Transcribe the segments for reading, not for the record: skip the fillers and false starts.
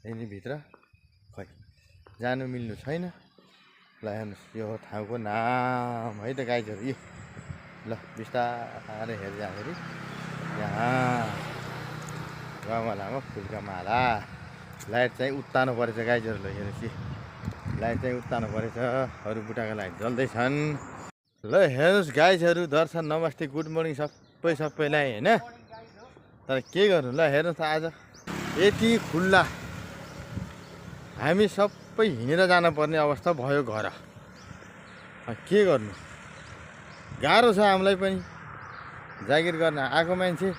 यिनीभित्र खै जानु मिल्नु छैन। ल हेर्नुहोस् यो ठाउँको नाम है त गाइजहरू। यो ल बिस्तारै हेर्दै जाँदाखेरि यहाँ गमलामा फुलका माला। लाइट चाहिँ उत्तानो परेछ गाइजहरू। ल हेर्नुहोस् लाइट चाहिँ उत्तानो परेछ। अरू बुट्टाका लाइट जल्दैछन्। ल हेर्नुहोस् गाइजहरू, दर्शन नमस्ते गुड मर्निङ सबैलाई होइन। तर के गर्नु ल हेर्नुहोस् आज यति खुल्ला हामी सबै हिँडेर जानुपर्ने अवस्था भयो घर। के गर्नु गाह्रो छ हामीलाई पनि। जागिर गर्न आएको मान्छे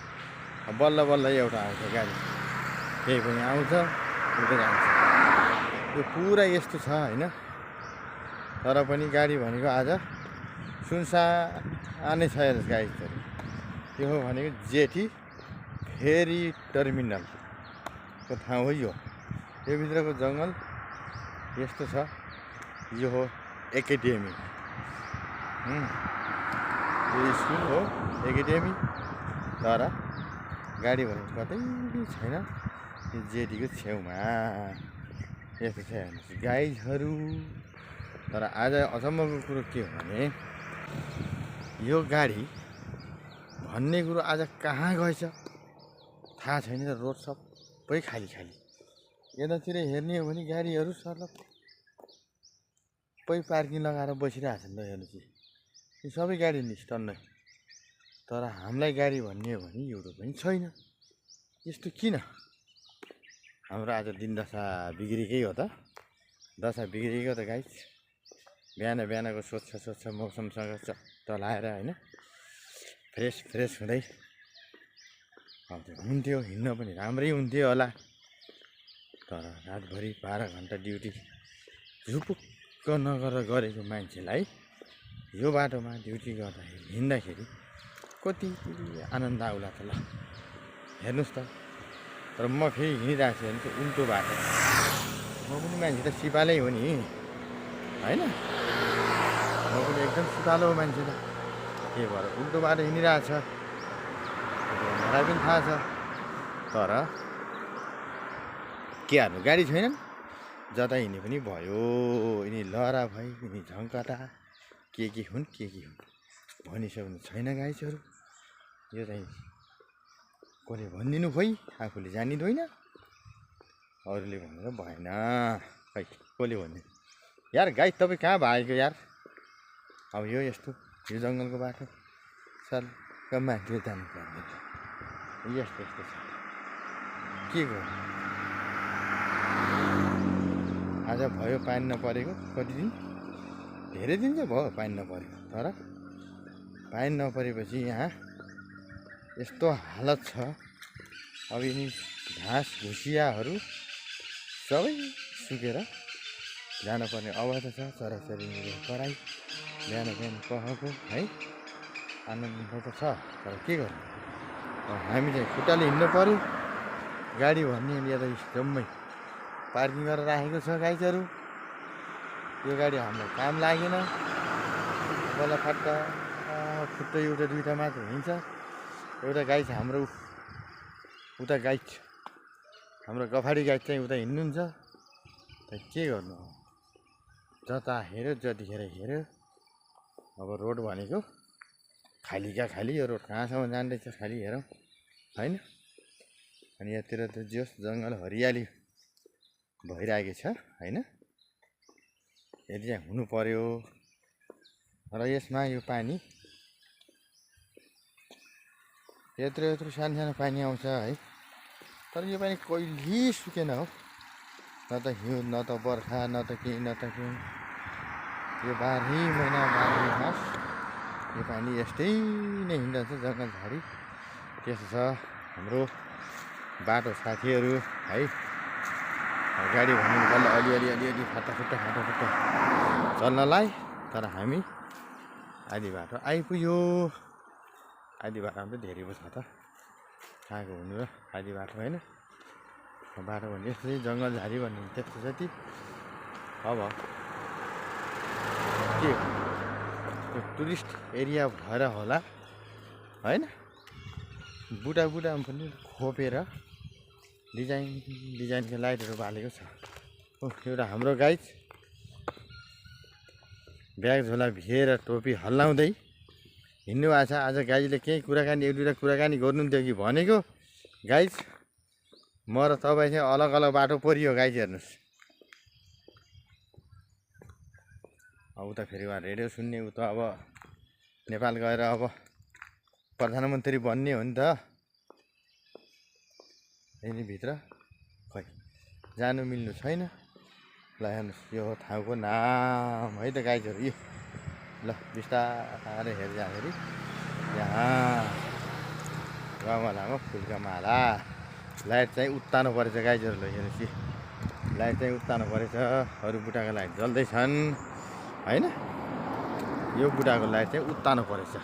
बल्ल बल्ल एउटा आउँछ गाडी, केही पनि आउँछ उता जान्छ। यो पुरा यस्तो छ होइन। तर पनि गाडी भनेको आज सुनसानै छ। हेर्नुहोस् गाइजहरू, यो हो भनेको जेठी फेरी टर्मिनलको ठाउँ हो यो। यो भित्रको जङ्गल यस्तो छ। यो हो एकाडेमी, यो स्कुल हो एकाडेमी। तर गाडी भनेको कतै छैन, यो जेटीको छेउमा यस्तो छ। हेर्नुहोस् गाइजहरू, तर आज अचम्मको कुरो के हो भने यो गाडी भन्ने कुरो आज कहाँ गएछ थाहा छैन। रोड सबै खाली खाली। यतातिर हेर्ने हो भने गाडीहरू सबै पार्किङ लगाएर बसिरहेको छन्। ल हेर्नुहोस् यो सबै गाडी निस्टन्नै। तर हामीलाई गाडी भन्ने हो भने एउटा पनि छैन। यस्तो किन? हाम्रो आज दिन दशा बिग्रेकै हो त। दशा बिग्रेको त गाइस। बिहान बिहानको स्वच्छ मौसमसँग चट्ट लाएर होइन फ्रेस हुँदै हुन्थ्यो। हिँड्न पनि राम्रै हुन्थ्यो होला। तर रातभरि 12 घन्टा ड्युटी झुपुक्क नगरेर गरेको मान्छेलाई यो बाटोमा ड्युटी गर्दाखेरि हिँड्दाखेरि कति आनन्द आउला त। ल हेर्नुहोस् त। तर म फेरि हिँडिरहेको छु भने चाहिँ उल्टो बाटो। म पनि मान्छे त सिपालै हो नि होइन। म पनि एकदम सिपालो मान्छे त। के भएर उल्टो बाटो हिँडिरहेछ मलाई पनि थाहा छ। तर के हार्नु, गाडी छैन। जता हिँड्ने पनि भयो। यिनी लहरा भई यिनी झङ्कटा के हुन् भनिसक्नु छैन गाइसहरू। यो चाहिँ कसले भनिदिनु खोइ, आफूले जानिँदैन, अरूले भनेर भएन। खै कसले भन्यो यार गाई तपाईँ कहाँ भएको यार। अब यो यस्तो यो जङ्गलको बाटो सल्का मान्छे जानुपर्ने यस्तो छ। के गर्नु आज भयो पानी नपरेको। कति दिन, धेरै दिन चाहिँ भयो पानी नपरेको। तर पानी नपरेपछि यहाँ यस्तो हालत छ। अब यिनी घाँस भुसियाहरू सबै सुकेर जानुपर्ने अवस्था छ। चराचुरुङ्गीको कराई बिहान कहको है आनन्द त छ। तर के गर्नु हामी चाहिँ खुट्टाले हिँड्नु पऱ्यो। गाडी भन्ने यता जम्मै पार्किङ गरेर राखेको छ गाइजहरू। यो गाडी हामीलाई काम लागेन। बल्लफाट्टा खुट्टा एउटा दुईवटा मात्र हिँड्छ। एउटा गाई छ हाम्रो उता गाई हाम्रो गफाडी गाई चाहिँ उता हिँड्नुहुन्छ। त के गर्नु जता हेऱ्यो जतिखेर हेऱ्यो। अब रोड भनेको खालीका खाली। यो रोड कहाँसम्म जाँदैछ खाली हेरौँ होइन। अनि यतिर त जोस् जङ्गल हरियाली भइरहेको छ होइन। यदि चाहिँ हुनु पर्यो। र यसमा यो पानी यत्रो सानो पानी आउँछ है। तर यो पानी कहिले सुकेन हो। न त हिउँ न त बर्खा न त केही यो 12 महिना 12 मास यो पानी यस्तै नै हिँड्छ जङ्गल झरी। त्यसो छ हाम्रो बाटो साथीहरू है। गाडी भन्नु बल्ल अलि फाटाफुट्टा चल्नलाई। तर हामी आधी बाटो आइपुग्यो। आधी बाटोमा त धेरै पो छ त कहाँको हुनु र आधी बाटो होइन। बाटो भने यस्तै जङ्गल झारी भन्ने त्यस्तो जति। अब के यो टुरिस्ट एरिया भएर होला होइन। बुढा पनि खोपेर डिजाइनको लाइटहरू बालेको छ। एउटा हाम्रो गाइज ब्याग झोला भिएर टोपी हल्लाउँदै हिँड्नु भएको छ। आज गाइजले केही कुराकानी एक दुईवटा कुराकानी गर्नुहुन्थ्यो कि भनेको गाइज म र तपाईँ चाहिँ अलग अलग बाटो परियो गाइज। हेर्नुहोस् अब उता फेरि उहाँ रेडियो सुन्ने, उता अब नेपाल गएर अब प्रधानमन्त्री बन्ने हो नि त। यिनी भित्र खै जानु मिल्नु छैन। ल हेर्नुहोस् यो ठाउँको नाम है त गाइजहरू, यो ल बिस्तारै हेर्दाखेरि यहाँ गाउँमा लामो फुलका माला। लाइट चाहिँ उत्तानो परेछ गाइजहरू। ल हेर्नुहोस् यो लाइट चाहिँ उत्तानो परेछ। अरू बुट्टाको लाइट जल्दैछन् होइन, यो बुट्टाको लाइट चाहिँ उत्तानो परेछ।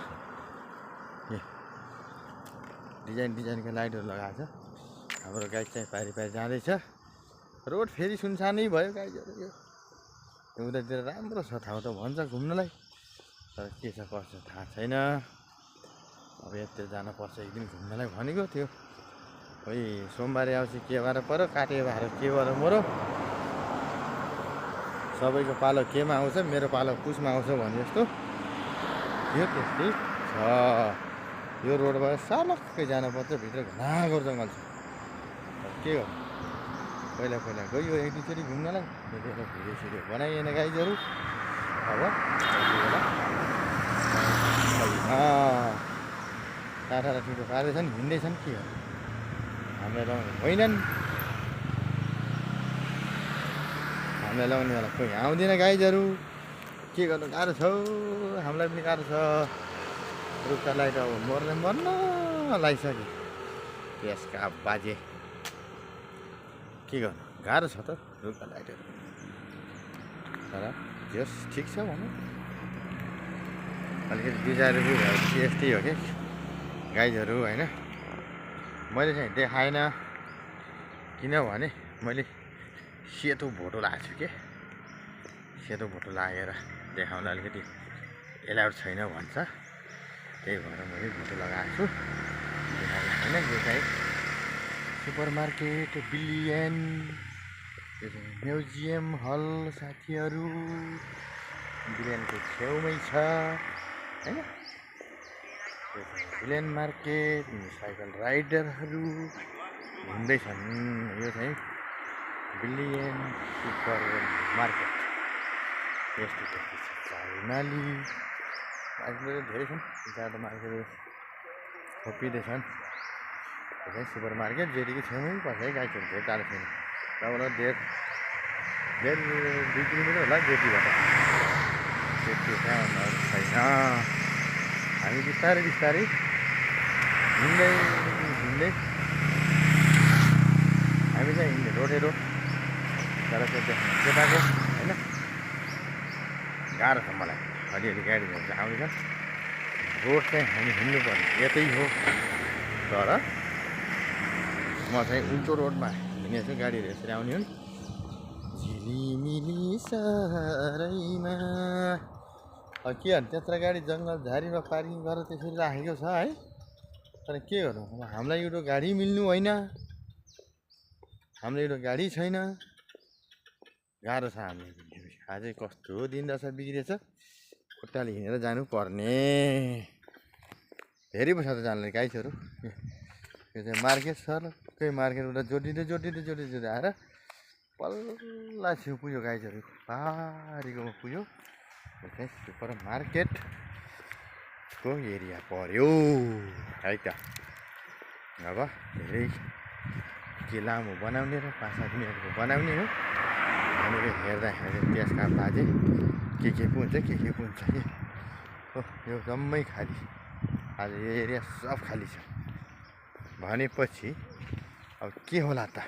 डिजाइनको लाइटहरू लगाएको छ। हाम्रो गाइड चाहिँ पारी जाँदैछ। रोड फेरि सुनसानै भयो गाइजहरू। यो उतातिर राम्रो छ ठाउँ त भन्छ घुम्नलाई, तर के छ कसो थाहा छैन। अब यतिर जानुपर्छ एक दिन घुम्नलाई भनेको थियो। खोइ सोमबारे आउँछ के भएर पऱ्यो, काटे भएर के भएर मरो। सबैको पालो केमा आउँछ, मेरो पालो पुसमा आउँछ भने जस्तो यो त्यस्तै छ। यो रोडबाट सालक्कै जानुपर्छ, भित्र घना घर जङ्गल छ। के गर्नु, पहिला गयो एक दुईचोटि घुम्नलाई, त्यतिखेर भिडियो सिडियो बनाइएन गाइजहरू। अब टाढा ठुलो पार्दैछन्, हिँड्दैछन्, के हो हामीलाई लाउने होइनन्। हामीलाई लाउनेवाला कोही आउँदैन गाइजहरू। के गर्नु गाह्रो छ, हामीलाई पनि गाह्रो छ। रुखका लाइट अब मर्न लागिसक्यो त्यसका बाजे। के गर्नु गाह्रो छ त रुखका लाइटहरू, तर जस ठिक छ भनौँ। अलिकति डिजाइन यस्तै हो कि गाइजहरू होइन। मैले चाहिँ देखाएन किनभने मैले सेतो भोटो लगाएको छु के। सेतो भोटो लागेर देखाउन अलिकति एलाउड छैन भन्छ, त्यही भएर मैले भोटो लगाएको छु। होइन यो चाहिँ सुपर मार्केट बिलियन, यो चाहिँ म्युजियम हल साथीहरू, बिलियनको छेउमै छ होइन। बिलियन मार्केट, साइकल राइडरहरू हिँड्दैछन्। यो चाहिँ बिलियन सुपर मार्केट। यस्तो छ चालनाली मार्केटहरू धेरै छन्, ज्यादा मार्केटहरू थपिँदैछन्। यो चाहिँ सुपर मार्केट जेटीको छेउमै पर्छ है गाइजहरू, धेरै टाढो छैन। त्यहाँबाट डेढ 2 किलोमिटर होला जेटीबाट। जेटी त्यहाँभन्दा अरू छैन। हामी बिस्तारै हिँड्दै हामी चाहिँ हिँड्ने रोडै रोड, तर त्यो केटाको होइन गाह्रो छ मलाई। अलिअलि गाडीहरू आउँदैछन्, रोड चाहिँ हामी हिँड्नुपर्ने यतै हो, तर म चाहिँ उल्टो रोडमा हिँडेको छु। गाडीहरू यसरी आउने हुन् झिलिमिली सहरैमा। के गर्नु, त्यत्रो गाडी जङ्गल झारीमा पार्किङ गरेर त्यसरी राखेको छ है। तर के गर्नु, हामीलाई एउटा गाडी मिल्नु होइन, हामीलाई एउटा गाडी छैन। गाह्रो छ हामीलाई हिँड्ने। अझै कस्तो दिन दशा बिग्रिएछ, खुट्टाले हिँडेर जानुपर्ने। धेरै पो छ त जानलाई गाइजहरू। यो चाहिँ मार्केट छ, केही मार्केटबाट जोडिँदै आएर पल्ला छेउ पुग्यो गाइजहरू, पारीकोमा पुग्यो। यो चाहिँ सुपर मार्केटको एरिया पर्यो है त। अब धेरै के लामो बनाउने र 5-7 मिनटको बनाउने हो भनेको हेर्दाखेरि त्यसका बाजे के पो हुन्छ कि हो। यो जम्मै खाली, आज यो एरिया सब खाली छ भनेपछि अब के होला त।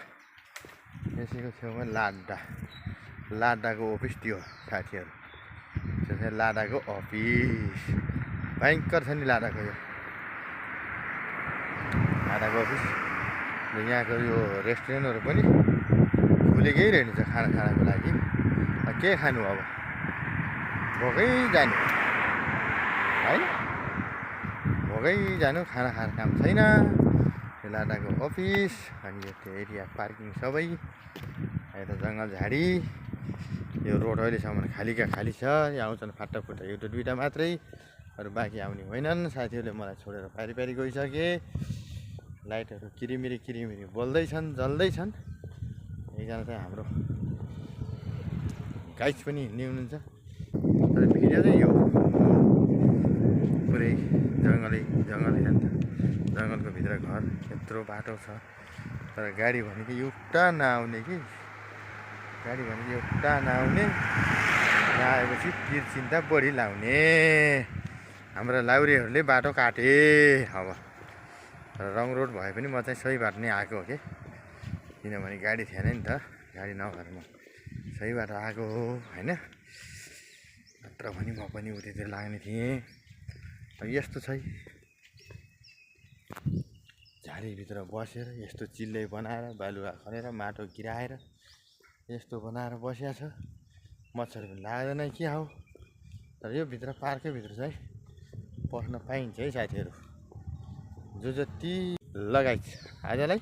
यसैको छेउमा लाडाको अफिस थियो साथीहरू। त्यो चाहिँ लाडाको अफिस, भयङ्कर छ नि लाडाको यो लाडाको अफिस। यहाँको यो रेस्टुरेन्टहरू पनि खुलेकै रहेछ खानाको लागि। के खानु अब, भोकै जानु होइन, भोकै जानु, खाना खाएर काम छैन। यो लाटाको अफिस अनि यो त्यो एरिया पार्किङ सबै यता जङ्गल झाडी यो रोड अहिलेसम्म खाली छ यहाँ आउँछन् फाटाफुट्टा एउटा दुइटा मात्रै अरू बाँकी आउने होइनन् साथीहरूले मलाई छोडेर पारी गइसके लाइटहरू किरिमिरी बोल्दैछन् जल्दैछन् एकजना चाहिँ हाम्रो गाइड पनि हिँड्ने हुनुहुन्छ तर भिडियो चाहिँ यो पुरै जङ्गल हेर त जङ्गलको भित्र घर यत्रो बाटो छ तर गाडी भनेको एउटा नआउने कि यहाँ आएपछि पिर चिन्ता बढी लाउने हाम्रा लाउरेहरूले बाटो काटे अब रङ रोड भए पनि म चाहिँ सही बाटो नै आएको हो कि किनभने गाडी थिएन नि त गाडी नभएर म सही बाटो आएको हो होइन नत्र भने म पनि उतितिर लाग्ने थिएँ अब यस्तो छ झाडीभित्र बसेर यस्तो चिल्लै बनाएर बालुवा खनेर माटो गिराएर यस्तो बनाएर बसिया छ मच्छर पनि लाग्दैन के हो तर यो भित्र पार्कै भित्र चाहिँ पस्न पाइन्छ है साथीहरू जो जति लगाइछ आजलाई